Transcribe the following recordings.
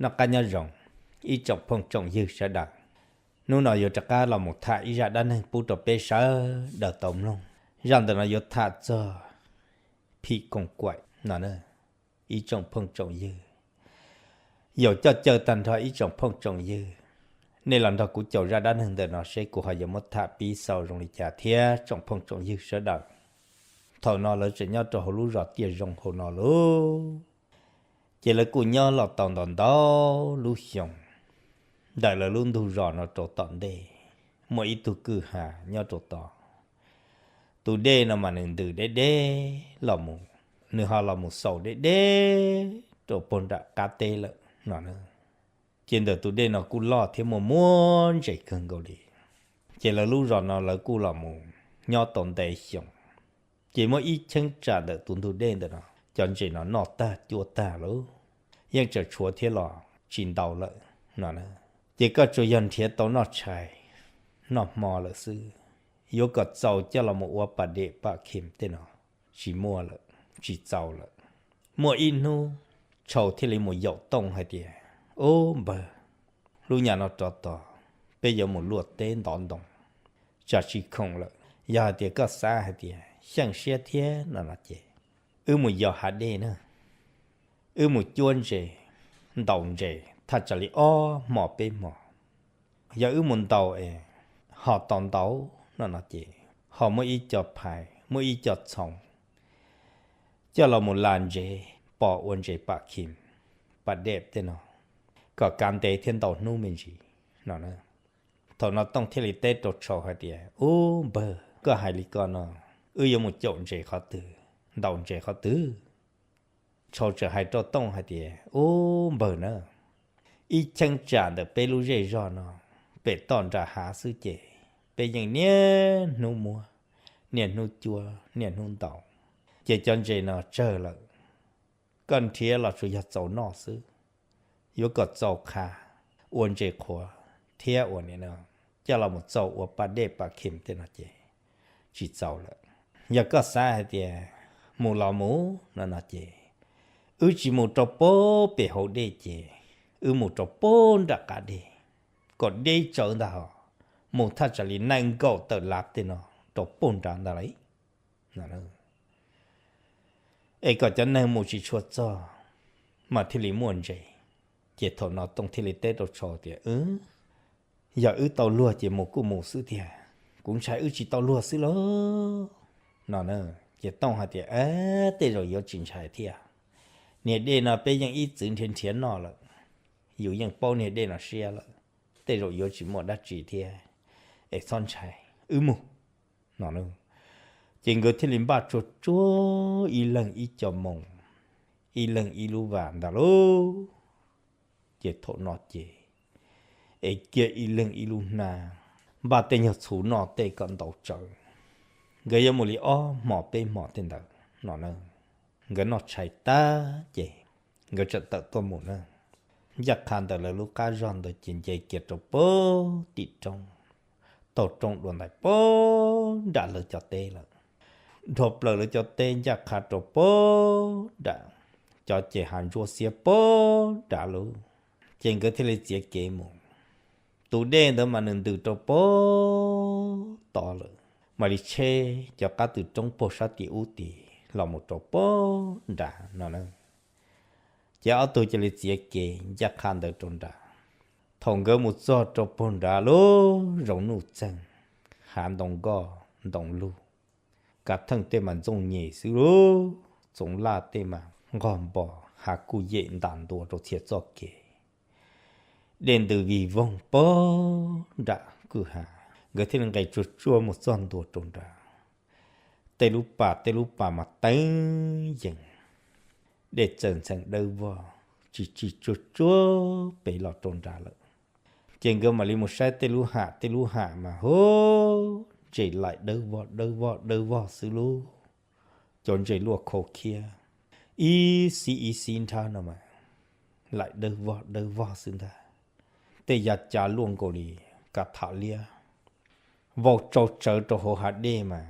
Noj qab nyob zoo ib tsoom phooj tsoom ywg sawv daws. Hnub no yuav rov qab los mus tham ib zaj dab neeg pub rau peb sawv daws tau mloog. Zaj ntawm no yuav tham txog phim koos kaim no. Ib tsoom phooj tsoom ywg, yaum coj caw tag nrho ib tsoom phooj tsoom ywg, nej los nrog kuv caum zaj dab neeg ntawm no seb kuv ho yuav muab tham pib xaus zoo li cas thiab tsoom phooj tsoom ywg sawv daws. Thaum no lawv tseem nyob rau hauv lub zos Tiaj Zoo hauv no lauj. Ces lawv kuj nyob los tau ntau ntau lub xyoo. Ntawm lawv lub ntug zos no rau tom ntej, muaj ib tug kwj ha nyob rau tod. Tus dej no mas nws ntws deb deb los mus, nws ho los mus xaus deb deb rau puag nram qab teb lawm no. Ces ntawm tus dej no kuj loj thiab muaj muab ntses kawg nkaus li. Ces lawv lub zos no lawv kuj los mus nyob tau ntev xyoo. Ces muaj ib cheeb tsam ntawm tus ntug dej ntawm no, cov ntses no noj tag cuab tag lauj, yeej tseem tshuav thiab los tsis ntau lawm no. Ces koj tsuas yog nrhiav tau noj tshais noj hmo lawm xwb, yuav kom txaus coj los mus ua pas dej pas khim tej no tsis muaj lawm, tsis txaus lawm. Muaj ib hnub Tshau thiaj li mus yaum Tooj hais tias, Ub npawg, lub nyam no rov tos peb yuav mus luaj teb ntov ntoo, tsam tsis khoom lawm. Yog hais tias koj xav hais tias xyeej siab thiab no no ces wb mus yos hav dej na, wb mus cuab ntses, ntaus ntses thaj tsam li ob hmo peb hmo. Yog wb mus ntaus es ho tau ntau no no ces ho muaj ib co phais, muaj ib co txhoov coj los mus la ntsev pov ua ntses pam khim, pam dej tej no, kom kav ntev thiab ntau hnub me ntsis no. Thaum no Tooj thiaj li teb rau Tshau hais tias, Ub npawg, koj hais li ko no, wb yuav mus caum ntses qhov twg, ntaus ntses qhov twg? Tshau txawm hais rau Tooj hais tias, Ub npawg na, ib cheeb tsam ntawm peb lub zej zog no, pem toj nram hav xwb ces peb yeej niaj hnub muab, niaj hnub cuab, niaj hnub ntaus, ces cov ntses no tsawg lawm. Koj nrhiav los tsuas yog txaus noj xwb, yuav kom txaus qha ua ntses qhuav thiab ua ni no, coj los mus txaus ua paj dej paj khim tej no ces tsis txaus lawm. Yog koj xav hais tias mus los mus no no ces wb tsis mus rau puag pem hauv dej ces wb mus rau puag nram qab dej, kom deb tsawv ntag hos, mus thaj tsam li nees nkaum tawm lav tej no rau puag nrad ntag lauj. Es kom cov neeg mus tsis tshua txog mas thiaj li muaj ntses. Ces thaum no Tooj thiaj li teb rau Tshau tias, Yog wb tau luag ces mus kuj mus xwb tiag, kuv ntshai wb tsis tau luag xwb lauj no. Ces Tooj hais tias, Tej zaum yuav tsis ntshai thiab, niag dej no peb yeej ib txwm nrhiav nrhiav noj lawm, yus yeej paub niag dej no siab lawm, tej zaum yuav tsis muaj dab tsi thiab, es txhob ntshai, wb mus no. Ces nkawd thiaj li npaj tsuag tsuag ib leeg ib co moo, ib leeg ib lub vas ntag lauj. Ces thaum no ces es kiag ib leeg ib lub hnab, npaj tej nyuag txhuv noj tej kom ntau tsawv, nkawd yuav mus li ob hmo peb hmo tej ntawd no na. Nkawd noj tshais tag ces nkawd txawm tawm tuaj mus na. Ncaj qha ntawm lawv lub qab zog ntawd ces nce kiag rau puag tim roob, taug roob dua ntais puag nram lawv cov teb lawm. Dhau plaws lawv cov teb ncaj qha rau puag nram cov ces hav ntsuab xiab puag nrad lauj. Ces nkawd thiaj li txiav kev mus. Tus dej ntawd mas nws ntws rau puag tod lawm, mam li tsheb cov qab tw roob puag sab tim ub tid los mus rau puag nrad no na. Ces ob tug cia li txiav kev ncaj qha ntawd rau nrad. Thaum nkawd mus txog rau puag nrad lub zoov nuj txeeg, hav ntoo nkoj ntoo lug, kav theej tej mas ntxooj nyem xwb lauj, txoov laj tej mas nqog npo, hav kuj yem ntas ntua rau txhia txoj kev. Dej ntws vig voog puag nram kwj ha, nkawd thiaj li nqes tsuag tsuag mus txog ntua rau nrad. Tej lub pas tej lub pas mas teeb yees, dej txawm ntxhee dawb vog, tsis tsis tsuag tsuag pem los rau nrad lawm. Ces nkawd mam li mus saib tej lub ham tej lub ham mas hu, ntses laim dawb vog dawb vog dawb vog xwb lauj. Cov ntses luaj khau khiab, ib xib ib xib nrhab no mas laim dawb vog dawb vog xwb ntag. Tej yav cav luaj nkaus li kav tham liab, vau tsau tsawv rau hauv hav dej mas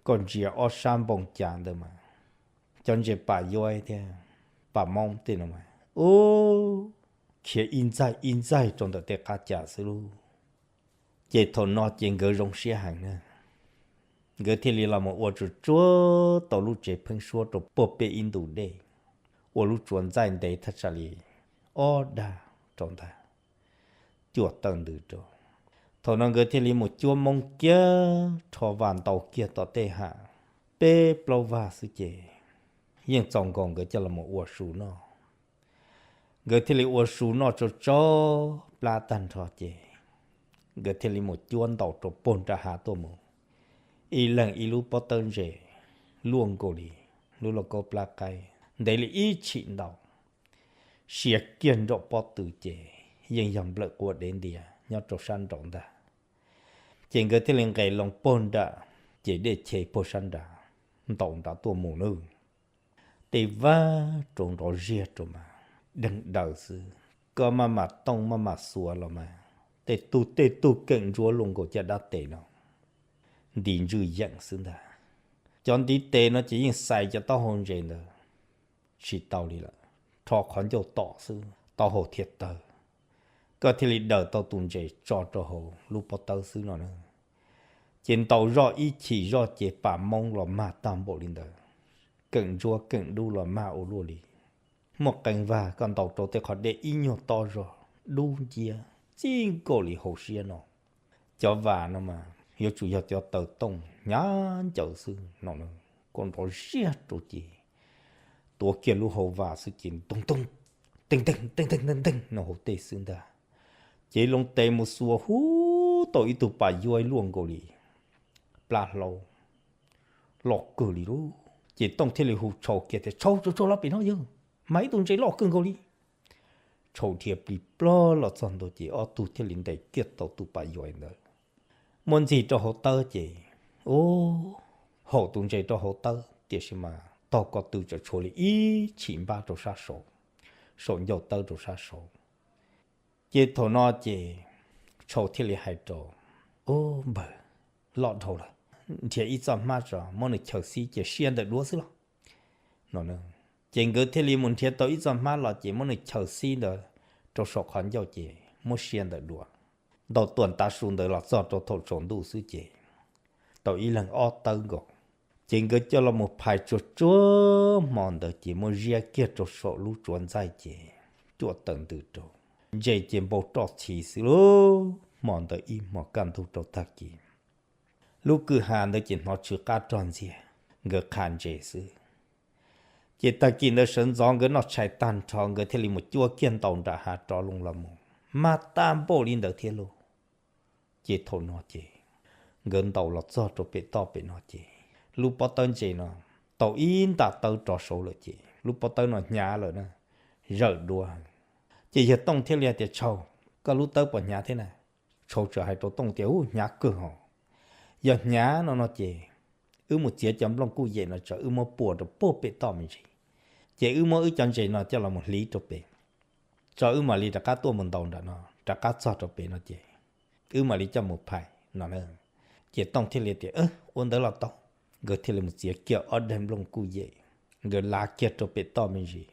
koj ntsia ob sab npoo cas ntawd mas cov ntses pas yuav thiab pas moob tej no mas ub, khiav ib ntxaig ib ntxaig rau ntawm tej qab cas xwb lauj. Ces thaum no ces nkawd zoo siab heev na, nkawd thiaj li los mus ua tsuag tsuag tau lub tsev pheeb suab rau puag pem ib ntu dej, ua lub tsuas ntxaij ntev thaj tsam li ob dag rau ntag, cuaj tawm ntws rau. Thaum no nkawd thiaj li mus cuab moob kiag rho vas ntaus kiag tom tej ham, peb plaub vag xwb ces yeej txaus nkaus nkawd coj los mus ua su noj. Nkawd thiaj li ua su noj tsau tsau plab tag nrho ces nkawd thiaj li mus cuab ntaus rau puag nram hav tuaj mus, ib leeg ib lub pob tawb ntses luaj nkaus li lub lauj kaub plab qaib ntev li ib tshim ntau, sia kiag nraum pob tw ces yeej yog nplawm quav dev ntias nyob rau sab nraud ntag. Ces nkawd thiaj li nqes loo puag nram ces dej che puag sab nrad, ntaus nrad tuaj mus nawb. Tej vag rau nrov ziag rau mas deeg daws xwb, koj maj mam tooj maj mam xuav los mas tej tug tej tug keem ntsuab luaj nkaus caj dab tes no, nti ntswj yeem xwb ntag. Cov ntiv tes no ces yeej xais cov taub hau ntses ntawd tsis tau li lawm, rho qhov ncauj tom xwb taub hau thiaj tawg, koj thiaj li daws tau tus ntses tso rau hauv lub pob tawb xwb no na. Ces ntaus zoj ib chim zoj ces pas moob los mag tag npaum li ntawd, keem ntsuab keem dub los mag ua luaj li. Muaj qee vag koj ntaus rau tej qhov dej ib nyuag tob zog dub nciab txij nkaus li hauv siab no. Cov vas no mas yuav tsum yog cov taws tooj hnyav ncaws xwb no, koj nrov ziag rau ces tuav kiag lub hauv vas xwb ces ntoo ntoo, teej teej teej teej teej teej no hauv tej xwb ntag. Ces loo tes mus xuas hub tau ib tug pas yuav luaj nkaus li plab hlaub, loj kawg li lauj. Ces tooj thiaj li hu tshau kiag tias, Tshau, tshau, tshau, los pem no yog mas ib tug ntses loj kawg nkaus li. Tshau dhia plig plog los txog ntua ces ob tug thiaj li ntes kiag tau tus pas yuav ntawd, muab ntxig rau hauv tawb ces, u, haum tus ntses rau hauv tawb, tiam sis mas tog ko tw tseem tshuav li ib tshim npab rau sab saud, saum ncauj tawb rau sab saud. Ces thaum no ces tshau thiaj li hais rau, U, npawg, loj dhau lawm, nrhiav ib txoj hmab tso muab nws chaws xib ces sia ntawm duav xwb los no. Ces nkawd thiaj li mus nrhiav tau ib txoj hmab los ces muab nws chaws xib ntawd rau saum qhov ncauj ces muab sia ntawm duav. Ntaus tuam tav su ntawd los txog rau thaum tsaus ntuj xwb ces tau ib leeg ob tawb nkaus. Ces nkawd coj los mus phais tsuag tsuag hmo ntawd ces muab ziab kiag rau saum lub tsuav ntxaij ces cuaj tawm ntws rau. Ntses ces npau roj txhiv xwb lauj, hmo ntawd ib hmos kaj ntug rau tag kis. Lub kwj ha ntawd ces hnov tsw qab rog ntxiag, nkawd qha ntses xwb. Ces tag kis ntawd sawv ntxov nkawd noj tshais tag nrho nkawd thiaj li mus cuab kiag ntaus nram hav rov loo los mus, mag tag npaum li ntawd thiab lauj. Ces thaum no ces nkawd ntaus los txog rau pem toj pem no ces lub pob tawb ntses no tau ib nta tawb rov saud lawm ces lub pob tawb no hnyav lawm na, zawm duav. Ces yawg Tooj thiaj li hais tias, Tshau, koj lub tawb puas hnyav thiab na? Tshau txawm hais rau Tooj tias, Ub, hnyav kawg hos. Yog hnyav no no ces wb mus txiav cov nplooj kuj yem no tso, wb muab pua rau puag pem toj me ntsis, ces wb muab wb cov ntses no coj los mus hliv rau pem, tso wb mam li rov qab tuaj mus ntaus nram no, rov qab txog rau pem no ces wb mam li coj mus phais no na. Ces Tooj thiaj li tias, Ua ntawd los tau. Nkawd thiaj li mus txiav kiag ob daim nplooj kuj yem, nkawd lav kiag rau pem toj me ntsis,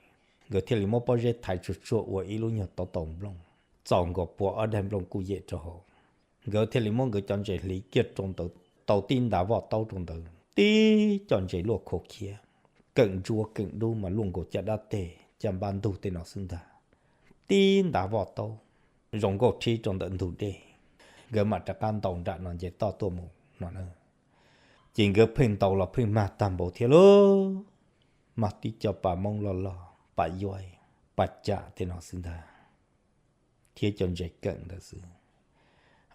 nkawd thiaj li muab pob zeb thaiv tsuag tsuag ua ib lub nyuag tauv taus nplooj, txaus nkaus pua ob daim nplooj kuj yem rau hauv. Nkawd thiaj li muab nkawd cov ntses hliv kiag rau ntawd, tau tib ntav voj taub rau ntawd, tib co ntses luaj khov khiab, keem ntsuab keem dub mas luaj nkaus caj dab teg caj npab ntug tej no xwb ntag. Tib ntav voj taub zoo nkauj rhib rau ntawm ntug dej, nkawd mam rov qab ntaus nram no nce toj tuaj mus no na. Ces nkawd pheej ntaus los pheej mag tag npaum thiab lauj, mag tib co pas moob loj loj, pas yuaib, pas cam tej no xwb ntag, thiab cov ntses keem ntawd xwb.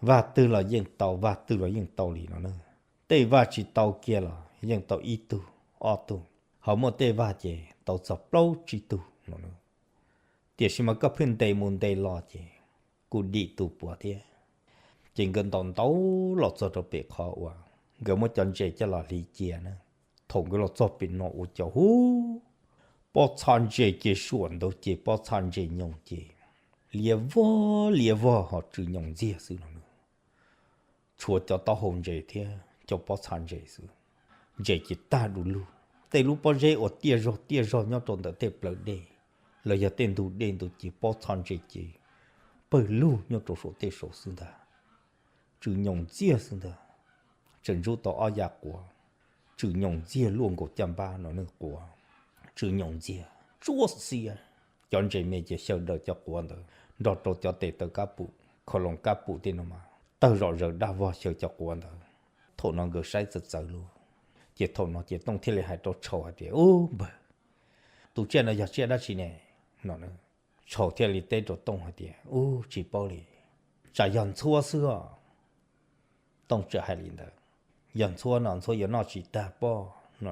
Vaj twg los yeej tau, vaj twg los yeej tau li no na. Tej vaj tsis tau kiag los yeej tau ib tug, ob tug, ho muaj tej vaj ces tau txog plaub tsib tug no na. Tiam sis mas koj pheej ntes mus ntes los ces kuj dim tus puav thiab. Ces nkawd ntaus ntaus los txog rau pem qhov uas nkawd muab cov ntses coj los hliv cia na. Thaum nkawd los txog pem no ua cas hu, pob txha ntses ces suam ntawd ces pob txha ntses nyoos ces liab vog liab vog ho tsw nyoos ntxiag xwb no na. Tshuav cov taub hau ntses thiab cov pob txha ntses xwb. Ntses ces tag du lug, tej lub pob zeb uas tiaj zog tiaj zog nyob rau ntawm tej plawv dej los yog tej ntug dej ntug ces pob txha ntses ces pawg lug nyob rau saum tej saum xwb ntag. Tsw nyoos ntxiag xwb ntag. Tseem ntsub tau ob yav quav, tsw nyoos ntxiag luaj nkaus caj npab no ne, quav tsw nyoos ntxiag tsuab xiab. Cov ntses me ces xyaw daws cov quav ntawd nrog rau cov tes taw kab pum, khau loos kab pum tej no mas tawg zom zaws daj vog xyaw cov quav ntawd. Thaum no nkawd saib txawv txawv lug, ces thaum no ces Tooj thiaj li hais rau Tshau hais tias, Ub npawg, tus tsiaj no yog tsiaj dab tsi ne? No. Tshau thiaj li teb rau Tooj hais tias, Ub, tsis paub li, tsam yog ntxhuab xwb os. Tooj txawm hais li ntawd, Yog ntxhuab no ntxhuab yuav noj tsis tag pob, no.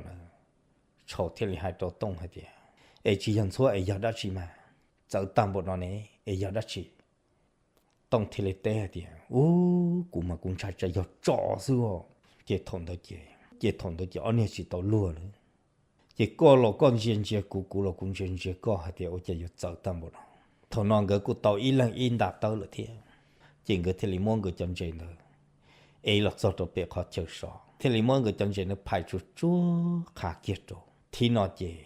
Tshau thiaj li hais rau Tooj hais tias, Es tsis yog ntxhuab es yog dab tsi mas? Txawv tag npaum no ne, es yog dab tsi? Tooj thiaj li teb hais tias, Ub, kuv mas kuv ntshai tsam yog tso xwb os. Ces thaum ntawd ces, ces thaum ntawd ces ob niag tsis tau luag lawm. Ces koj los koj ntsia ntsia kuv, kuv los kuv ntsia ntsia koj hais tias ua cas yuav txawv tag npaum no. Thaum no nkawd kuj tau ib leeg ib nta tawb lawm thiab, ces nkawd thiaj li muab nkawd cov ntses ntawd ev los txog rau pem qhov chaw so, thiaj li muab nkawd cov ntses ntawd phais tsuag tsuag qhav kiag rau. Thib no ces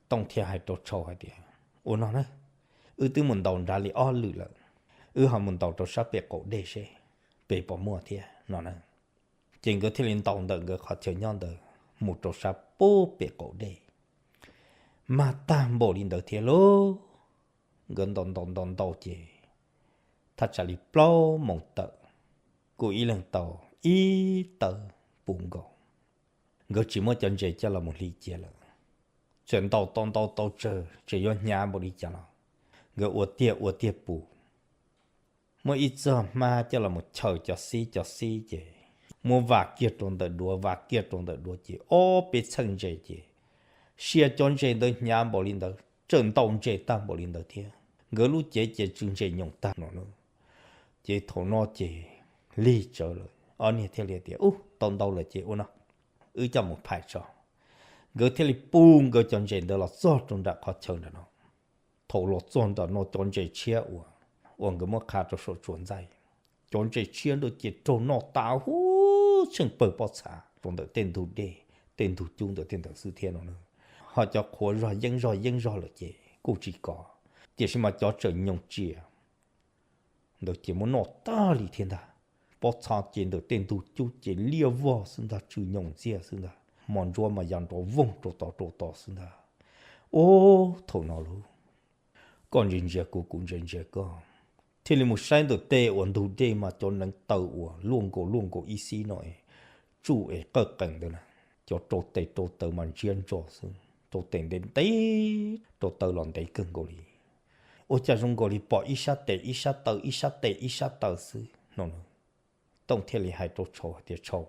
Tooj thiaj hais rau Tshau hais tias, Ua no na, wb twb mus ntaus nrad li ob lwm lawm, wb ho mus ntaus rau sab pem qaum dej seb pem puas muaj thiab, no na. Ces nkawd thiaj li ntaus ntawm nkawd qhov chaw nyob ntawd mus rau sab pub pem qaum dej. Mag tag npaum li ntawd thiab lauj, nkawd ntaus ntaus ntaus ntaus ces thaj tsam li plaub moos tawm, kuj ib leeg tau ib tawb puv nkaus. Nkawd tsis muab cov ntses coj los mus hliv cia lawm, txawm ntaus tau ntaus tau tsawg tseem yuav hnyav npaum li cas los nkawd ua tiag ua tiag puv. Muab ib txoj hmab coj los mus chaws cov xib cov xib ces muab vam kiag rau ntawm duav, vam kiag rau ntawm duav ces ob peb txheej ntses ces sia cov ntses ntawd hnyav npaum li ntawd, txawm ntaus ntses tag npaum li ntawd thiab. Nkawd lub cev ces tsw ntses nyoos tag no na. Ces thaum no ces lig tsawv lawm, ob niag thiaj li tias, Ub, tau ntau lawm ces ua no, wb coj mus phais tso. Nkawd thiaj li pu nkawd cov ntses ntawd los txog rau nram qhov chaw nram no. Thaum los txog nram no cov ntses tshiab uas, uas nkawd muab qhav rau saum tsuas ntxaij, cov ntses tshiab ntawd ces raug noj tas huv tsheej pawg pob txha rau ntawm tej ntug dej, tej ntug cub ntawd tej ntawd xwb thiab no na. Ho cov qhuav zog yeeb zog yeeb zog lawm ces kuj tsis kov, tiam sis mas cov tseem nyoos tsias ntawd ces muab noj tag li thiab ntag. Pob txha ces ntawm tej ntug cub ces liaj vog xwb ntag, tsw nyoos ntxiag xwb ntag, mos ntsuab mas ya nrov voog rau tod rau tod xwb ntag. Ub, thaum no lauj, koj ntsia ntsia kuv, kuv ntsia ntsia koj, thiaj li mus saib ntawm tej uas ntug dej mas cov neev taw uas luaj nkaus luaj nkaus ib xib no es tsuj es qawj qees ntawd na, cov rau tes rau taw mas ntsiab ntso xwb, rau tes ntev ntev, rau taw los ntev kawg nkaus li. Ua cas zoo nkaus li pom ib sab tes ib sab taw, ib sab tes ib sab taw xwb no na. Tooj thiaj li hais rau Tshau hais tias, Tshau,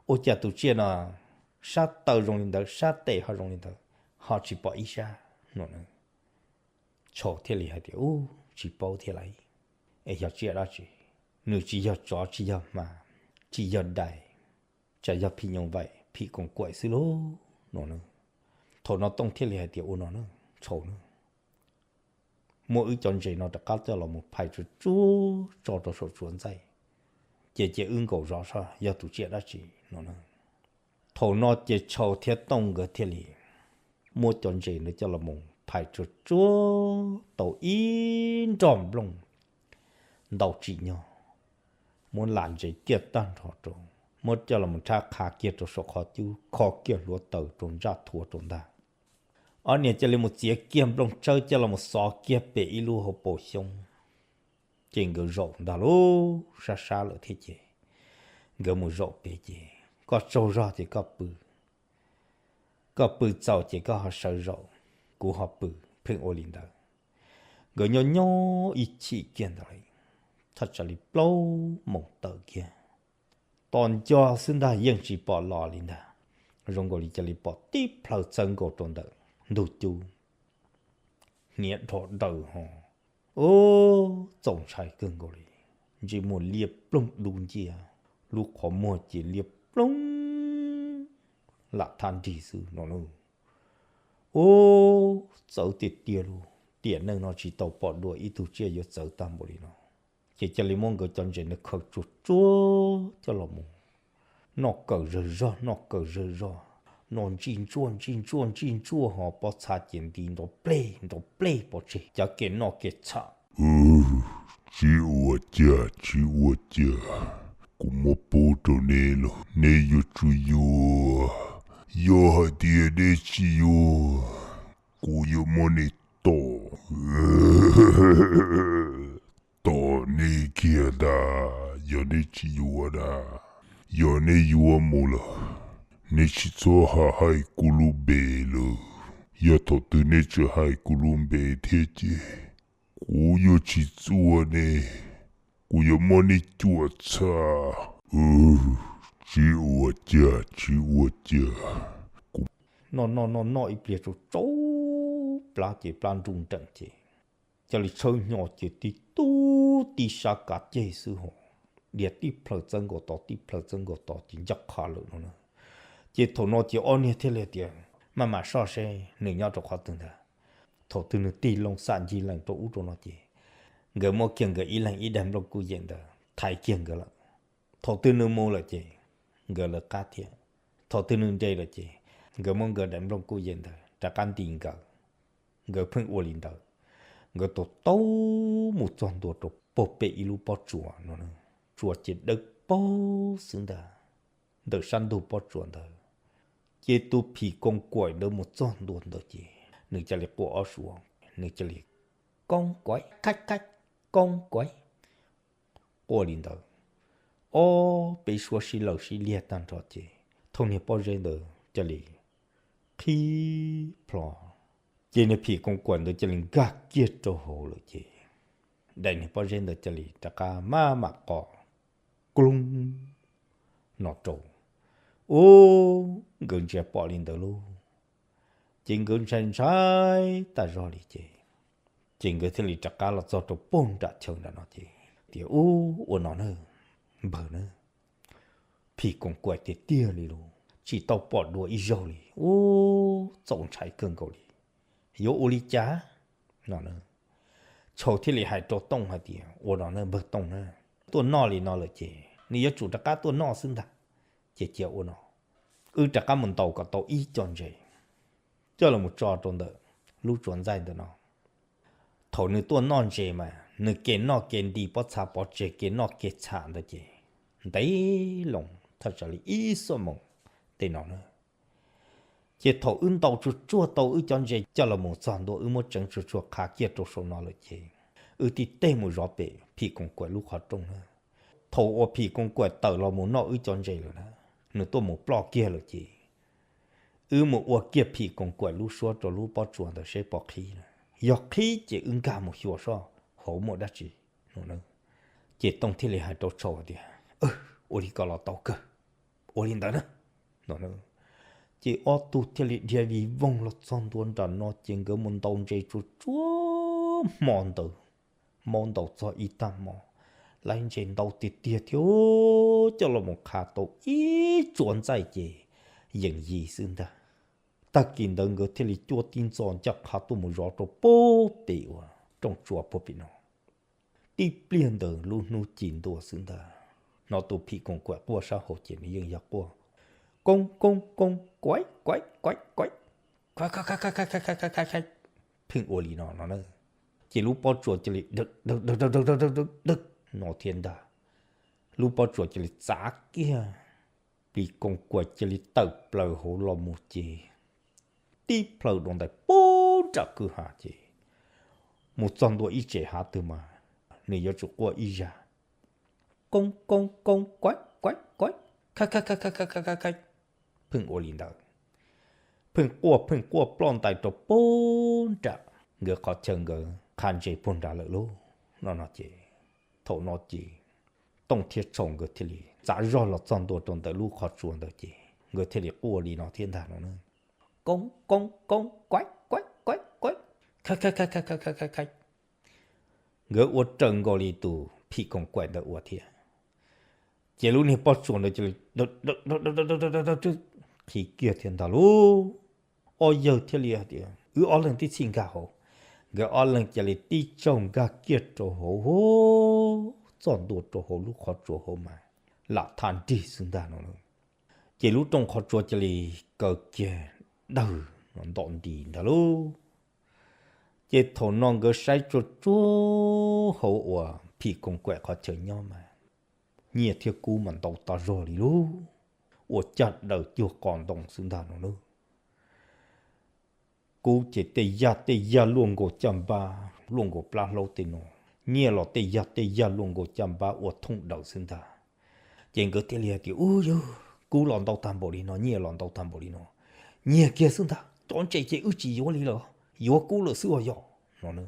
ua cas tus tsiaj no sab taw zoo li ntawd, sab tes ho zoo li ntawd, ho tsis pom ib sab no na? Tshau thiaj li hais tias, Ub, tsis paub thiab lauj, es yog tsiaj dab tsi? Nws tsis yog tsov, tsis yog hma, tsis yog dais, tsam yog phim nyuj vaim phim koos kaim xwb lauj no na. Thaum no Tooj thiaj li hais tias, Ua no na, Tshau na, muab wb cov ntses no rov qab coj los mus phais tsuag tsuag tso rau saum tsuas ntxaij, ces cia wb nkaum zov seb yog tus tsiaj dab tsi no na. Thaum no ces Tshau thiab Tooj nkawd thiaj li muab cov ntses ntawd coj los mus phais tsuag tsuag tau ib nroj nplooj ntau tsim nyog, muab lam ntses kiag tag nrho rau, muab coj los mus rhab qhav kiag rau saum qhov cub, kho kiag hluav taws rau ntsaj thuav rau ntag. Ob niag cia li mus txiav kiag nplooj tsawb coj los mus xov kiag pem ib lub hauv paus xyoob, ces nkawd zaum ntag lauj, sab sab lawm thiab ces nkawd mus zaum pem ces koj tsaug zog ces koj pw, koj pw txaus ces koj ho sawv zaum, kuv ho pw, pheej ua li ntawd. Nkawd nyob nyob ib chim kiag ntawd, thaj tsam li plaub moos tawm kiag, tos nco xwb ntag yeej tsis pom los li ntag, zoo nkaus li cia li pom tib plhaw txawb nkaus rau ntawm ntug cub, hniav dhos daws ho, ub, txaus ntshai kawg nkaus li, ntsej muag liab ploog dub nciab, lub qhov muag ces liab ploog lam thab nrig xwb no lauj. Ub, txawv tiag tiag lauj, tiam neej no tsis tau pom dua ib tug tsiaj yuav txawv tag npaum li no. Ces cia li muab nkawd cov ntses ntawd khaws tsuag tsuag coj los mus noj kawm zawg zog, noj kawm zawg zog, noj ntsij ntsuaj ntsij ntsuaj ntsij ntsuaj ho pob txha ces nti nrov plej nrov plej pov tseg cov kev noj kev txham. Tsis ua cas, tsis ua cas, kuv muab pub rau neb los neb yuav tsum yuav. Yog hais tias neb tsis yuav, kuv yuav muab neb tom tom neb kiag ntag. Yog neb tsis yuav na, yog neb yuav mus lawm, neb tsis txhob hais kuv lub npe lawm. Yog thaum twg neb tseem hais kuv lub npe thiab ces kuv yuav tsis txuag neb, kuv yuav muab neb cuam txha. Tsis ua cas, tsis ua cas. Kuv noj noj noj noj ib pliag tsau tsau plab ces plab nruj nreem ces cia li tshawb hnyo ces tib tub tib sab kav ceg xwb ho, dhia tib plhaw txawb nkaus tod tib plhaw txawb nkaus tod ces ncaj qha lawm no na. Ces thaum no ces ob niag thiaj li tias maj mam soj seb nws nyob rau qhov twg ntag. Thaum twg nws tig loo xam ncig lees rau ub rau no ces nkawd muab kiag nkawd ib leeg ib daim nplooj kuj yem ntawd thaiv kiag nkawd lawm. Thaum twg nws mus lawm ces nkawd lawv qab thiab. Thaum twg nws nres lawm ces nkawd muab nkawd daim nplooj kuj yem ntawd rov qab nti nkawd. Nkawd pheej ua li ntawd, nkawd taug taug mus txog ntua rau puag pem ib lub pob tsuas no, tsuas ces dawb paug xwb ntag. Ntawm sab ntug pob tsuas ntawd ces tus phim koos kaim ntawd mus txog ntua ntawd ces nws cia li quaj ob suav, nws cia li koob kaib khaib khaib, koob kaib, quaj li ntawd. Ob peb suab sib law sib liag tag nrho ces thaum niag pob zeb ntawd cia li qhib plho, ces niag phim koos kaim ntawd cia li nkag kiag rau hauv lawm ces daim niag pob zeb ntawd cia li rov qab maj mam qo kloob no rau. Ub, nkawd ntsia pom li ntawd lauj, ces nkawd ntshai ntshai tas zog li ces, ces nkawd thiaj li rov qab los txog rau puag nram chaw nram no ces tias, Ub, ua no na, npawg na, phim koos kaim tiag tiag li lauj, tsis tau pom dua ib zaug li. Ub, txaus ntshai kawg nkaus li, yuav ua li cas no na? Tshau thiaj li hais rau Tooj hais tias, Ua no na npawg Tooj na, tuaj noj li no lawm ces nws yuav tsum rov qab tuaj noj xwb ntag. Ces cia ua no, wb rov qab mus ntaus kom tau ib co ntses coj los tso rau ntawm lub tsuas ntxaij ntawm no. Thaum nws tuaj noj ntses mas nws kev noj kev nti pob txha pov tseg kev noj kev txham ntawd ces ntev loo thaj tsam li ib xuab moos tej no na. Ces thaum wb ntaus tsuag tsuag tau wb cov ntses coj los mus txog ntua wb muab tseev tsuag tsuag qhav kiag rau saum no lawm ces wb tib teg mus zov pem phim koos kaim lub qhov rooj na. Thaum uas phim koos kaim tawm los mus noj wb cov ntses lawm na, nws tuaj mus ploj kiag lawm ces wb mus ua kiag phim koos kaim lub suab rau lub pob tsuas ntawd seb puas qhib na. Yog qhib ces wb nkag mus xyuas seb hauv muaj dab tsi no. Ces Tooj thiaj li hais rau Tshau tias, Ua li ko los tau kawg, ua li ntawd na. Ces ob tug thiaj li dhia vij voog los txog ntua nram no ces nkawd mus ntaus ntses tsuag tsuag hmo ntawd, hmo ntaus txog ib tag hmo, lawv ntses ntau tiag tiag thiab coj los mus qhav tau ib tsuas ntxaij ces yees yis xwb ntag. Tag kis ntawd nkawd thiaj li cuab tib ntxo ncaj qha tuaj mus zov rau puag pem uas rooj tsua puag pem no. Tib pliag ntawd lub hnub ci ntua xwb ntag, hnov tus phim koos kaim quaj sab hauv ces nws yeej yog quaj, Koob koob koob, kaib kaib kaib kaib, pheej ua li no no na. Ces lub pob tsuas cia li dawg dawg dawg dawg dawg dawg dawg no thiab ntag. Lub pob tsuas cia li txav kiag, phim koos kaim cia li tawm plaws hauv los mus ces tib plhaw dua ntais puag nram kwj ha ces mus txog ntua ib tsev hav twg mas nws yuav tsum quaj ib zag, Koob koob koob, kaib kaib kaib, khaib khaib khaib khaib khaib khaib, pheej ua li ntawd. Pheej quaj pheej quaj ploj ntais rau puag nram nkawd qhov chaw nkawd qhav ntses puag nrad lawm lauj no no ces, thaum no ces Tooj thiab Tshau nkawd thiaj li txav zog los txog ntua rau ntawm lub qhov tsua ntawd ces nkawd thiaj li quaj li no thiab ntag no na, Koob koob koob, kaib kaib kaib kaib, khaib khaib khaib khaib khaib khaib khaib, nkawd ua raws nkaus li tus phim koos kaim ntawd ua thiab. Ces lub niag pob tsuas ntawd cia li qhib kiag thiab ntag lauj. Ob yawg thiaj li tias, Wb ob leeg tib txhij nkag hauv. Nkawd ob leeg cia li tib tsaug nkag kiag rau hauv, txog ntua rau hauv lub qhov tsua hauv mas lam thaj nrig xwb ntag no. Ces lub rooj qhov tsua cia li kaw kiag dawg ntom nti ntag lauj. Ces thaum no nkawd saib tsuag tsuag hauv uas phim koos kaim qhov chaw nyob mas nyiaj thiab kub mas ntau tas zog li lauj, ua caj daws cuag qos ntoo xwb ntag no na. Kub ces tej yag tej yag luaj nkaus caj npab, luaj nkaus plab hlaub tej no, nyiaj los tej yag tej yag luaj nkaus caj npab ua thooj daws xwb ntag. Ces nkawd thiaj li hais tias, Ub yawg, kub los ntau tag npaum li no, nyiaj los ntau tag npaum li no, nyiag kiag xwb ntag, cov ntses ces wb tsis yuav li lawm, yuav kub lawm xwb os yog no.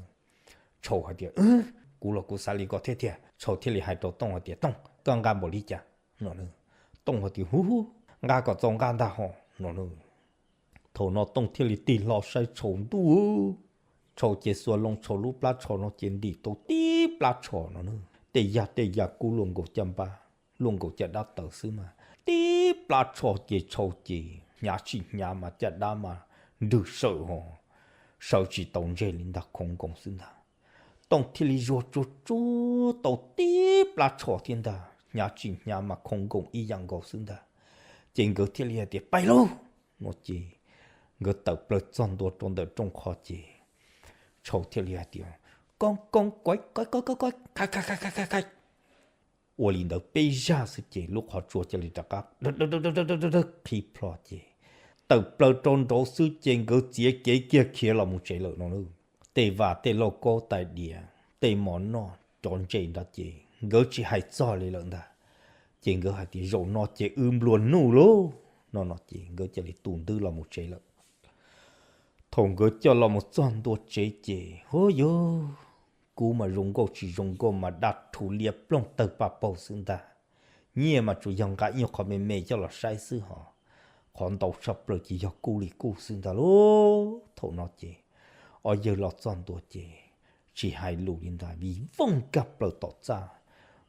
Tshau hais tias, Kuv los kuv xav li ko thiab tiag. Tshau thiaj li hais rau Tooj hais tias, Tooj, koj nqa npaum li cas no? Tooj hais tias, Hu, nqa kom txaus nqa ntag ho no. Thaum no Tooj thiaj li tig hlo saib Tshau ntuj, Tshau ces xuas loo Tshau lub plab tsho no ces ntim tau tib plab tsho no na. Tej yag tej yag kub luaj nkaus caj npab, luaj nkaus caj dab taws xwb mas tib plab tsho ces Tshau ces hnyav tsis hnyav mas caj dab mas nrwg sawm ho, sawv tsis tau ntsej li ntag, khoov nkoos xwb ntag. Tooj thiaj li zuag tsuag tsuag tau tib plab tsho thiab ntag, hnyav tsis hnyav mas khoov nkoos ib yam nkaus xwb ntag. Ces nkawd thiaj li hais tias, Pais lauj no ces nkawd tawm plaws txog ntua rau ntawm rooj qhov ces Tshau thiaj li hais tias, Koob koob kuav, ua li ntawd peb zaj xwb ces lub qhov tsua cia li rov qab qhib plho ces tawm plaws rau nraud xwb ces nkawd txiav kev kiag khiav los mus tsev lawm no. Tej vaj tej lauj kaub tais diav, tej mov noj cov ntses nrad ces nkawd tsis hais txog li lawm ntag. Ces nkawd hais tias, Zaum no ces wb nplua nuj lauj no no ces nkawd cia li tu ntwb los mus tsev lawm. Thaum nkawd coj los mus txog ntua tsev ces, Huab yug, kub mas zoo nkauj tsis zoo nkauj mas daj rhuv liab ploog tawg paj paug xwb ntag. Nyiaj mas tsuas yog nqa ib qho me me coj los saib xwb hos, qhov ntau tshaj plaws ces yog kub li kub xwb ntag lauj. Thaum no ces ob yawg los txog ntua ces tsis hais lus li ntag, vij voog nkag plaws tom txaj,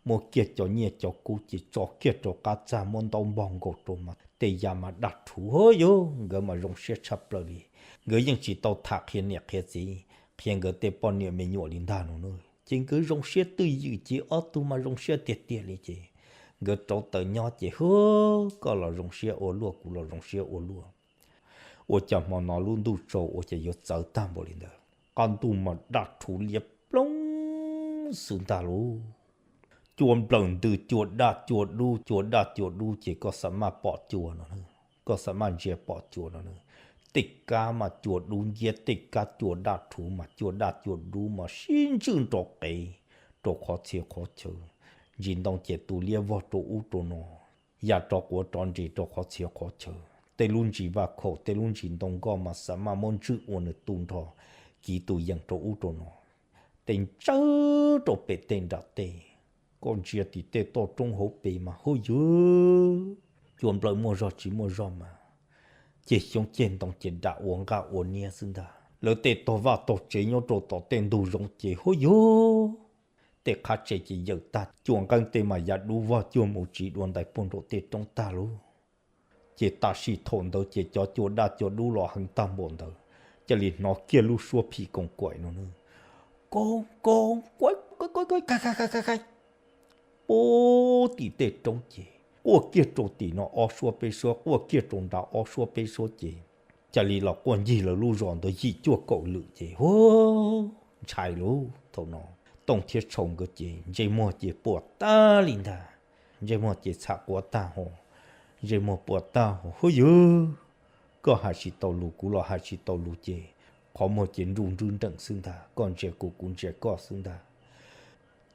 muab kiag cov nyiaj cov kub ces tso kiag rau qab txaj, muab ntaub npog nkaus rau mas tej yam mas daj rhuv, huab yug, nkawd mas zoo siab tshaj plaws li. Nkawd yeej tsis tau tham qhia niam qhia txiv, qhia nkawd tej poj niam me nyuam li ntag no na. Ces nkawd zoo siab twj ywm ces ob tug mas zoo siab tiag tiag li ces nkawd rauv taws nyob ces, Huab, koj los zoo siab ua luaj, kuv los zoo siab ua luaj. Ua cas hmo no lub ntuj tsaus ua cas yuav txawv tag npaum li ntawd, qab ntuj mas daj rhuv liab ploog xwb ntag lauj. Cua nplawm ntws, cua daj cua dub, cua daj cua dub ces koj xam maj pom cua no, koj xam maj ntsia pom cua no. Tej kab mas cua dub nciab, tej kab cua daj rhuv mas cua daj cua dub mas sib ntswj nrov qev rau qhov txhia qhov chaw. Ntsis ntoo ces tu liab vog rau ub rau no, ya rov quav rov nres rau qhov txhia qhov chaw. Tej lub ntsis vaj khaum, tej lub ntsis ntoo nkoj mas xam maj muab ntswj ua nws tu nrho, kiv tus yees rau ub rau no. Tej ntsawb rau pem tej nram tej, koj ntsia tim tej toj roob hauv pes mas, huab yug, cua nplawm muaj zog tsis muaj zog mas ceg xyoob ceg ntoo ces dam ua nqaj ua niab xwb ntag. Lawv tej tog vaj tog tsev nyob rau tom tej ntug zoov ces, huab yug, tej qhab tsev ces yawm tag, cua nqeeb tej mas ya dub vog cuag mus tsis dua ntais puag nraum tej roob tag lauj. Ces tam sim thaum ntawd ces cov cua daj cua dub los heev tag npaum ntawd, cia li hnov kiag lub suab phim koos kaim no, koo koo kuav, puag tim tej roob ces quaj kiag rau tim no ob suab peb suab, quaj kiag rau nrad ob suab peb suab ces cia li los quaj ncig lawv lub zos ntawd yim cuaj kaum lwm ces, huab, ntshai lauj. Thaum no Tooj thiab Tshau nkawd ces ntsej muag ces puas tag li ntag, ntsej muag ces txham quav tag ho, ntsej muag puas tag ho, huab yug, koj hais tsis tau lus kuv los hais tsis tau lus ces qhov muag ces nruj nrwb nreem xwb ntag, koj ntsia kuv kuv ntsia koj xwb ntag.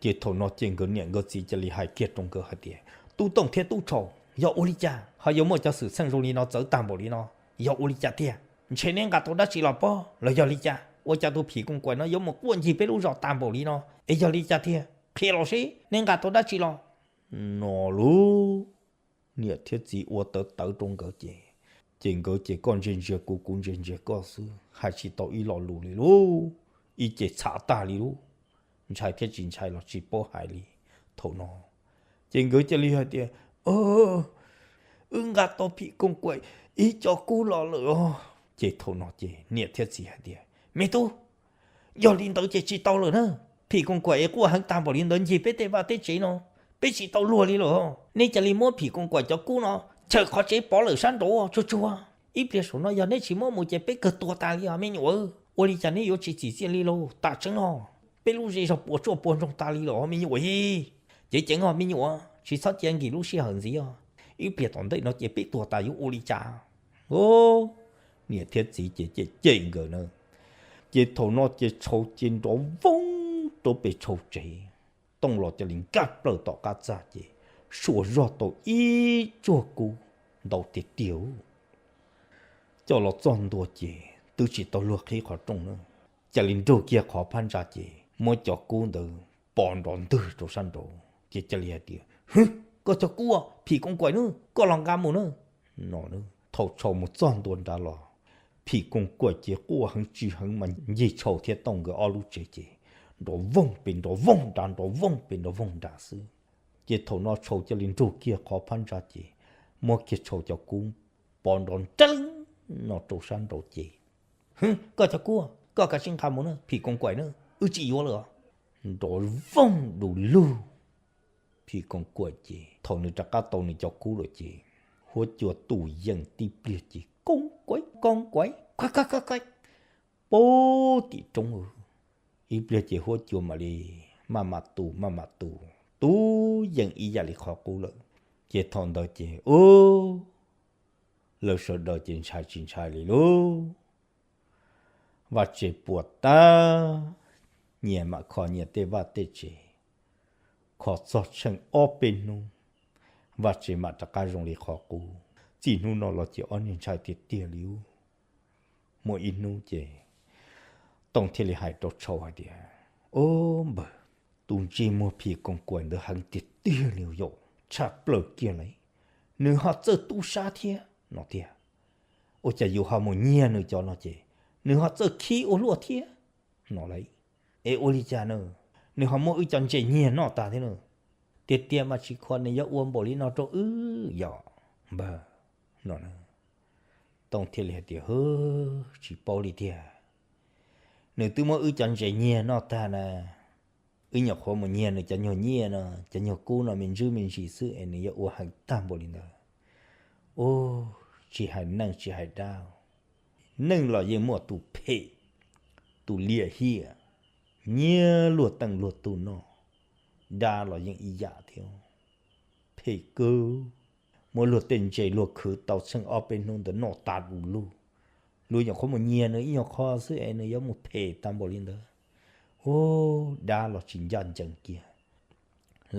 Ces thaum no ces nkawd niam nkawd txiv cia li hais kiag rau nkawd hais tias, Tub Tooj thiab Tub Tshau, yog ua li cas ho yuav muaj cov xwm txheej zoo li no txawv tag npaum li no? Yog ua li cas tiag? Ntshe neb nqa tau dab tsi los pob los yog li cas ua cas tus phim koos kaim no yuav mus quaj ncig peb lub zos tag npaum li no? Es yog li cas tiag, qhia los seb neb nqa tau dab tsi los? No lauj, niam thiab txiv ua tawv tawv rau nkawd ces, ces nkawd ces koj ntsia ntsia kuv kuv ntsia ntsia koj xwb, hais tsis tau ib lo lus li lauj. Ib ce txhav tag li lauj, ntshai thiab tsis ntshai los tsis paub hais li. Thaum no ces nkawd cia li hais tias, Wb nqa tau phim koos kaim ib co kub los lawm os. Ces thaum no ces niam thiab txiv hais tias, Me tub, yog li ntawd ces tsis tau lawm na. Phim koos kaim es quaj heev tag npaum li ntawd ncig peb tej vaj tej tsev no, peb tsis tau luag li lawm. Neb cia li muab phim koos kaim cov kub no Chaw qhov tsev pov lawm sab nraud tsuag tsuag. Ib pliag saum no yog neb tsis muab mus ces peb kawg tuag tas li os me nyuam. Ua li cas neb yuav tsis txim txiaj li lauj? Tam tseeb no peb lub zej zog puas tsuaj puas ntsoog tas li los me nyuam. Ceev ceev os me nyuam, tsis txhob cia nkim lub sij hawm ntxiv os. Ib pliag tom ntej no ces peb tuag tas yuav ua li cas? Niam thiab txiv ces cem cem nkawd na. Ces thaum no ces Tshau ces nrov voog rau pem Tshau tsev. Tooj los cia li nkag plaws tom qab txaj ces sua zog tau ib tsuag kub ntau tiag tiag. Coj los txog ntua ces twb tsis tau luag qhib qhov rooj na, cia li nrug kiag qhov phab ntsa ces muab cov kub ntawd pov nrov ntwg rau sab nraud ces cia li hais tias, Hwb, koj cov kub, phim koos kaim na, koj los nqa mus na, no. Thaum Tshau mus txog ntua nrad los, phim koos kaim ces quaj heev tsis heev mas ncig Tshau thiab Tooj nkawd ob lub tsev ces nrov voog pem nrov voog nrad, nrov voog pem nrov voog nrad xwb. Ces thaum no Tshau cia li nrug kiag qhov phab ntsa ces muab kiag Tshau cov kub pov nrov nreeb no rau sab nraud ces, Hwb, koj cov kub, koj kav tsij nqa mus na, phim koos kaim na, wb tsis yuav lawm os. Nrov voog du lug. Phim koos kaim ces thaum nws rov qab tau nws cov kub lawm ces huab cua tus yees tib pliag ces koos kaim, koos kaim, pub tim roob. Ib pliag ces huab cua mam li maj mam tu maj mam tu, tus yees ib yam li qhov qub lawm. Ces thaum ntawd ces ub, lawv sawv daws ces ntshai tsis ntshai li lauj. Vaj tsev puas tag, nyias mam kho nyias tej vaj tej tsev, kho txog tsheej ob peb hnub, vaj tsev mam rov qab zoo li qhov qub. Txij hnub no los ces ob niag ntshai tiag tiag li ub. Muaj ib hnub ces Tooj thiaj li hais rau Tshau hais tias, Ob npawg, tus ntsej muag phim koos kaim ntawd heev tiag tiag li yom, tshaj plaws kiag li. Nws ho txawj tub sab thiab no tiag. Ua cas yus ho mus nyiag nws cov no ces nws ho txawj khib ua luaj thiab no lauj. Es ua li cas na, nws ho muab wb cov ntses nyiag noj tag thiab na. Tiag tiag mas tsis khuv nws yuav ua npaum li no rau wb yom npawg no. Tooj thiaj li hais tias, Hwb, tsis paub li tiag. Nws twb muab wb cov ntses nyiag noj tag na, wb nyuam qhuav mus nyiag nws cov nyuag nyiaj no, cov nyuag kub no me ntsis me ntsis xwb es nws yuav ua heev tag npaum li ntawd. Ub, tsis hais neeg tsis hais dab, neeg los yeej muaj tus phem, tus liam hiam, nyiag luag teej luag tug noj. Dab los yeej ib yam thiab, phem kawg. Muab luag tej ntses luag khwv tau tsheej ob peb hnub ntawd noj tas du lug. Luag nyuam qhuav mus nyiag nws ib nyuag qho xwb es nws yuav mus phem tag npaum li ntawd. Ub, dab los tsis ncaj ncees kiag,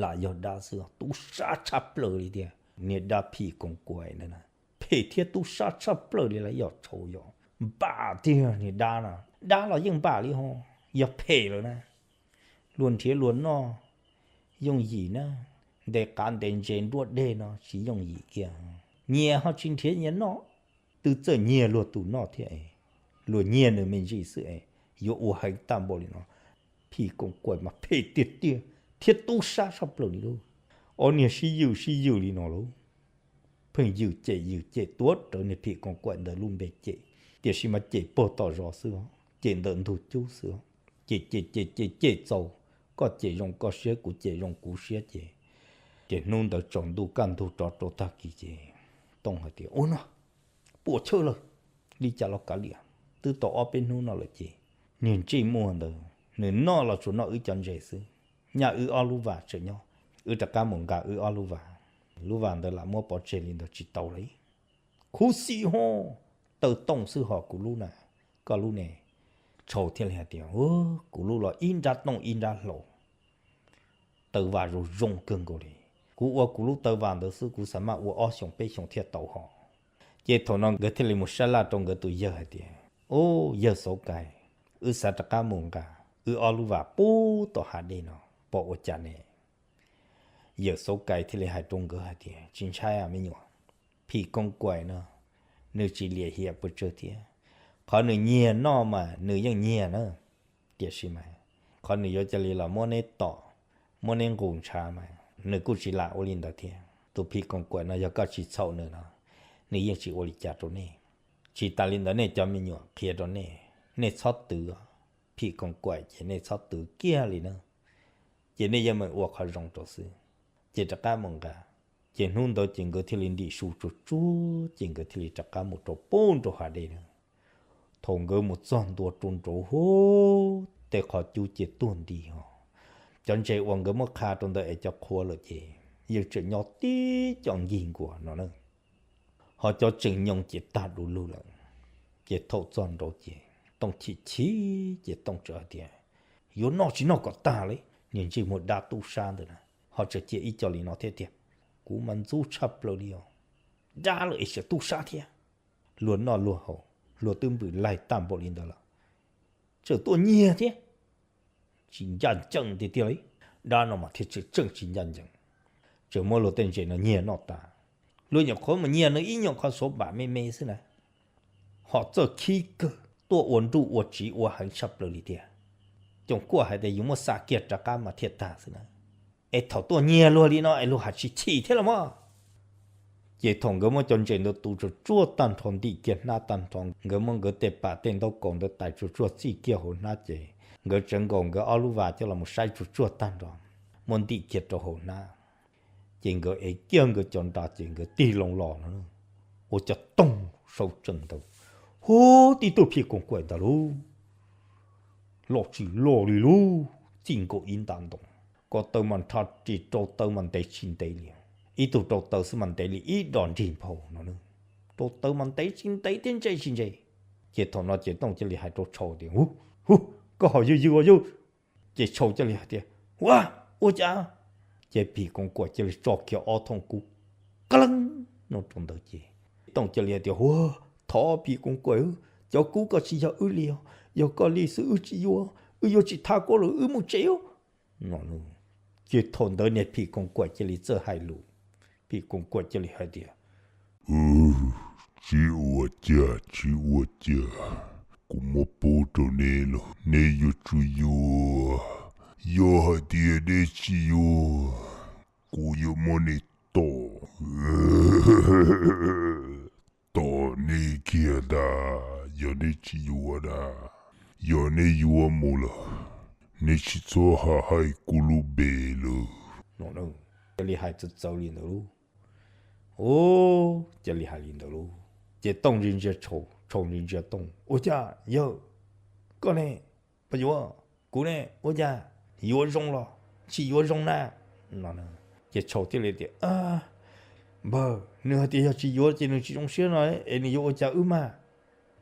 lam yog dab xwb, tub sab tshaj plaws li tiag. Niag dab phim koos kaim ntawd na, phem thiab tub sab tshaj plaws li lawm yom Tshau yom. Npam tiag niag dab na, dab los yeej npam li ho, yog phem lawm na. Luag nrhiav luag noj yooj yim na, ntes qav ntes ntses nruab deg no tsis yooj yim kiag. Nyias ho tsis nrhiav nyias noj, twb txawj nyiag luag tus noj thiab es, luag nyiag nws me ntsis xwb es yuav ua heev tag npaum li no. Phim koos kaim mas phem tiag tiag thiab tub sab tshaj plaws li lauj. Ob niag sib ywm sib ywm li no lauj. Pheej ywm cem ywm cem tuav rawv niag phim koos kaim ntawd lub npe cem, tiam sis mas cem puag tom zos xwb os, cem ntawm ntug cub xwb os. Cem cem cem cem cem txaus, koj cem zoo koj siab kuv cem zoo kuv siab ces, ces hnub ntawd tsaus ntuj kaj ntug rov rau tag kis ces Tooj hais tias, Ua no, puas chawj lawm, li cas los kav liam, twb tau ob peb hnub no lawm ces niag ntsej muag ntawd nws noj los tsuas noj wb cov ntses xwb, nyaj wb ob lub vas tseem nyob, wb rov qab mus nqa wb ob lub vas, lub vas ntawd lam muab pov tseg li ntawd tsis tau li. Khuv xim ho, taw tooj xwb ho kuv lub na, koj lub ne? Tshau thiaj li hais tias, Kuv lub los ib nrab tooj ib nrab hlau, taw vas zoo zoo kawg nkaus li. Kuv ua kuv lub taw vas ntawd xwb kuv xav maj ua ob xyoos peb xyoos thiaj tau ho. Ces thaum no nkawd thiaj li mus sab laj rau nkawd tus yawg hais tias, Ub, yawg Xauv Kais, wb xav rov qab mus nqa wb ob lub vas pub tom hav dej no, pom ua cas ne? Yawm Xauv Kais thiaj li hais rau nkawd hais tias, Tsis ntshai me nyuam, phim koos kaim no nws tsis liam hiam pes tsawg thiab. Qhov nws nyiag noj mas nws yeej nyiag na, tiam sis mas qhov nws yuav cia li los muab neb tom, muab neb nqus ntshav mas nws kuj tsis lam ua li ntawd thiab. Tus phim koos kaim no yog koj tsis txhaum nws no, nws yeej tsis ua li cas rau nej. Tsis tas li ntawd nej cov me nyuam, qhia rau nej, nej txhob twv, phim koos kaim ces nej txhob twv kiag li na, ces nej yeej meem ua qhov zoo rau xwb. Ces rov qab mus nqa. Ces hnub ntawd ces nkawd thiaj li ntim su tsuag tsuag ces nkawd thiaj li rov qab mus rau pem nraum hav dej na. Thaum nkawd mus txog ntua rau nraud, hub, tej qhov cub ces tuag nti ho. Cov ntses uas nkawd muab qha rau ntawd es cov qhua lawm ces yeej tseem nyob tib co nkig nkuas no na, ho cov tseem nyoos ces tag du lug lawm. Ces thaum txog nraud ces Tooj chim chim ces Tooj txawm hais tias, yuav noj tsis noj kom tag li, niag ntsej muag dab tub sab ntawd na, ho tseem cia ib co li no thiab tiag. Kuv mas ntxub tshaj plaws li os. Dab lawm es tseem tub sab thiab. Luag noj luag haus, luag twb npws laig tag npaum li ntawd lawm, tseem tuaj nyiag thiab. Tsis ncaj ncees tiag tiag li. Dab no mas thiaj tseem tseem tsis ncaj ncees. Tseem muab luag tej ntses no nyiag noj tas, luag nyuam qhuav mus nyiag nws ib nyuag qhov xov pam me me xwb na, ho txawj khib kawg, tuaj ua nruj ua tsiv ua heev tshaj plaws li tiag. Coom kuaj hais tias yus muab xa kiag rov qab mas thiaj tag xwb na. Es thaum tuaj nyiag luag li no es luag hais tsis chim thiab los mas. Ces thaum nkawd muab cov ntses ntawd tu tsuag tsuag tag nrho, ntim kiag hnab tag nrho, nkawd muab nkawd tej pam tej ntaub kaus ntawd tais tsuag tsuag txij kiag hauv hnab ces nkawd tsawv nkaus nkawd ob lub vas coj los saib tsuag tsuag tag nrho, muab ntim kiag rau hauv hnab. Ces nkawd ev kiag nkawd cov nra ces nkawd tig loo los no, ua cas toog sau tsees ntawd, hub, tib tug phim koos kaim ntag lauj. Loj tsis loj li lauj, txij nkaus ib nta ntoo, ko taw mas nrha ris, rau taw mas ntev tsis ntev li. Ib tug rau taw xwb mas ntev li ib dos nrig nphau no, rau taw mas ntev tsis ntev thiab ntse tsis ntse. Ces thaum no ces Tooj cia li hais rau Tshau tias, hub, hub, koj ho yws yws ua yus. Ces Tshau cia li hais tias, ua, ua cas? Ces phim koos kaim cia li tso kiag ob thooj kub, qab leeb no rau ntawd ces Tooj cia li hais tias, ua, thov phim koos kaim, cov kub ko tsis yog wb li os, yog koj li xwb wb tsis yuav, wb yuav tsis thab koj lawm, wb mus tsev os. Ces thaum ntawd niag phim koos kaim cia li txawj hais lus, phim koos kaim cia li hais tias, tsis ua cas, tsis ua cas, kuv muab pub rau neb los neb yuav tsum yuav. Yog hais tias neb tsis yuav, kuv yuav muab neb tom, tom neb kiag ntag, yog neb tsis yuav ntag. Yog neb yuav mus lawm, neb tsis txhob hais kuv lub npe lawm. Cia li hais txawv txawv li ntawd lauj. Ua, cia li hais li ntawd lauj. Ces Tooj ntsia ntsia Tshau, Tshau ntsia ntsia Tooj, ua cas yawg, koj ne, puas yuav, kuv ne, ua cas, yuav zoo los tsis yuav zoo na? Ces Tshau thiaj li tias, npawg, nws hais tias yog tsis yuav ces nws tsis zoo siab no es nws yuav ua cas wb mas?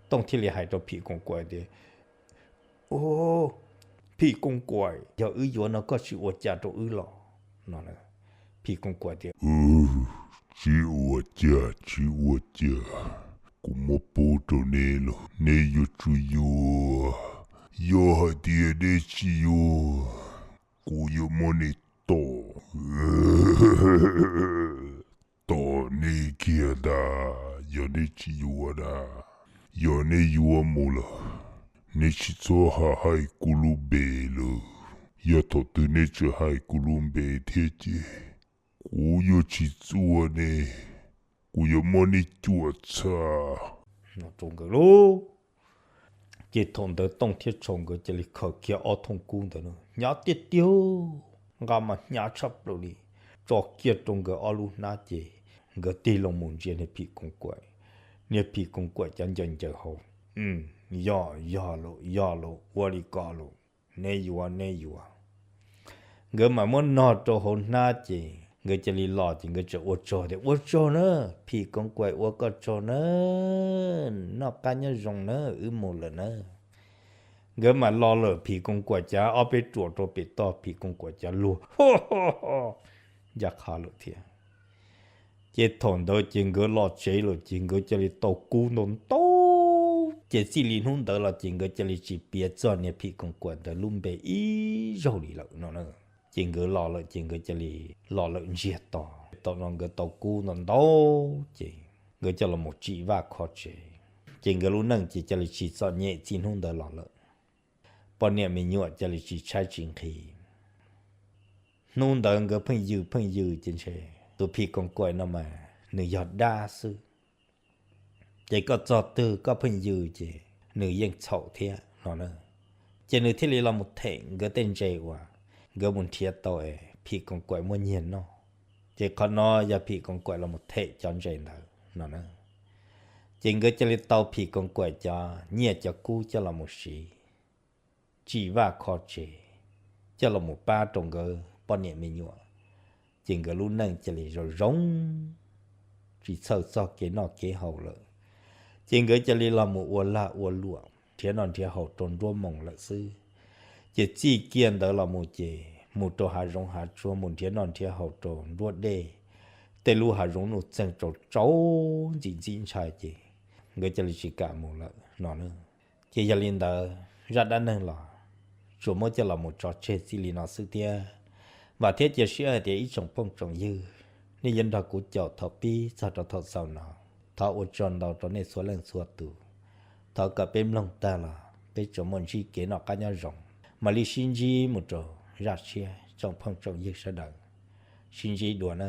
Tooj thiaj li hais rau phim koos kaim tias, phim koos kaim, yog wb yuav no koj tsis ua cas rau wb los? Phim koos kaim tias, tsis ua cas, tsis ua cas, kuv muab pub rau neb los neb yuav tsum yuav. Yog hais tias neb tsis yuav, kuv yuav muab neb tom, tom neb kiag ntag, yog neb tsis yuav ntag. Yog neb yuav mus lawm, neb tsis txhob hais kuv lub npe lawm. Yog thaum twg neb tseem hais kuv lub npe thiab ces kuv yuav tsis txuag neb, kuv yuav muab neb cuam txha. Ces thaum ntawd Tooj thiab Tshau nkawd cia li khaws kiag ob thooj kub ntawd, hnyav tiag tiag, nqa mas hnyav tshaj plaws li, tso kiag rau nkawd ob lub hnab ces nkawd tig loo mus ntsia niag phim koos kaim. Niag phim koos kaim cov ncaws ncaws hauv, yog, yog lawm, yog lawm, ua li ko lawm, neb yuav, neb yuav. Nkawd mam muab nog rau hauv hnab ces nkawd cia li los ces nkawd tseem ua tsaug tias, ua tsaug na, phim koos kaim ua koj tsaug na, noj qab nyob zoo na, wb mus lawm na. Nkawd mam los lawm, phim koos kaim cav ob peb ruam rau pem toj, phim koos kaim cav luag ncaj qha lawm thiab. Ces thaum ntawd ces nkawd los tsev lawm ces nkawd cia li tau kub ntau ntau, ces txij li hnub ntawd los ces nkawd cia li tsis piav txog niag phim koos kaim ntawd lub npe ib zaug li lawm no na. Ces nkawd los lawm ces nkawd cia li los lawm ntsiag to. Thaum no nkawd tau kub ntau ntau ces nkawd coj los mus tsim vaj kho tsev, ces nkawd lub neej ces cia li tsis txom nyem txij hnub ntawd los lawm. Poj niam me nyuam cia li tsis tshaib tsis nqhis. Hnub ntawd nkawd pheej yws pheej yws ces ntshe tus phim koos kaim no mas nws yog dab xwb, ces koj txog twg koj pheej yws ces nws yeej txhaum thiab no na. Ces nws thiaj li los mus them nkawd tej ntses uas nkawd mus nrhiav tau es phim koos kaim muab nyiag noj. Ces qhov no yog phim koos kaim los mus them cov ntses ntawd no na. Ces nkawd cia li tau phim koos kaim cov nyiaj cov kub coj los mus siv, tsim vaj kho tsev, coj los mus pab rau nkawd poj niam me nyuam. Ces nkawd lub neej cia li zoo zoo, tsis txhawj txog kev noj kev haus lawm. Ces nkawd cia li los mus ua lag ua luam nrhiav noj nrhiav haus rau nruab moos lawm xwb. Ces txij kiag ntawd los mus ces mus rau hav zoov hav tsuag mus nrhiav noj nrhiav haus rau nruab dej, tej lub hav zoov nuj txeeg tsaus tsaus ntxim ntxim ntshai ces nkawd cia li tsis kam mus lawm no na. Ces yog li ntawd zaj dab neeg los tsuas muab coj los mus tso tseg txij li no xwb thiab. Vam thiab cia siab hais tias ib tsoom phooj tsoom ywg, nej yuav nrog kuv caum thaum pib txog rau thaum xaus no. Thov ua tsaug ntau rau nej txhua leej txhua tus. Thov kom peb mloog tag los peb tsuas muaj ntsib kev noj qab nyob zoo, mam li sib ntsib mus rau zaj tshiab tsoom phooj tsoom ywg sawv daws. Sib ntsib dua na.